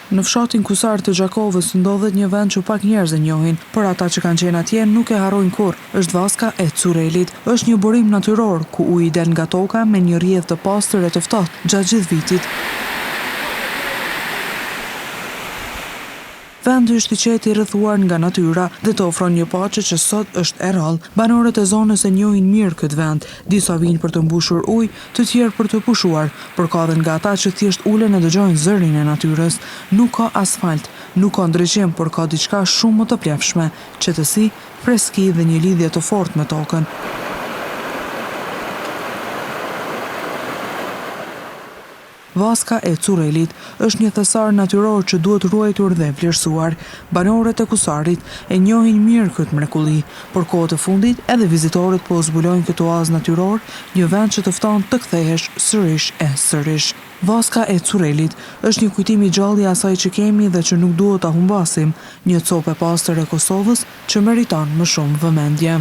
Në fshatin Kusar të Gjakovës ndodhet një vend që pak njerëz e njohin, por ata që kanë qenë atje nuk e harrojnë kurrë, është vaska e Currelit. Është një burim natyror, ku uji del nga toka me një rrjedhë të pastër e të ftohtë gjatë gjithë vitit. Vendi është i qetë i rrethuar nga natyra dhe të ofron një paqe që sot është e rrallë. Banorët e zonës e njohin mirë këtë vend. Disa vijnë për të mbushur ujë, të tjerë për të pushuar, por ka dhe nga ata që thjesht ulen e dëgjojnë zërin e natyrës. Nuk ka asfalt, nuk ka ndriçim, por ka diçka shumë më të vlefshme, qetësi, freski dhe një lidhje të fortë me tokën. Vaska e Currelit është një thesar natyror që duhet ruajtur dhe vlerësuar. Banorët e Kusarit e njohin mirë këtë mrekulli, por kohët e fundit edhe vizitorët po zbulojnë këtë oaz natyror, një vend që të fton të kthehesh sërish e sërish. Vaska e Currelit është një kujtim i gjallë i asaj që kemi dhe që nuk duhet ta humbasim, një copë e pastër e Kosovës që meriton më shumë vëmendje.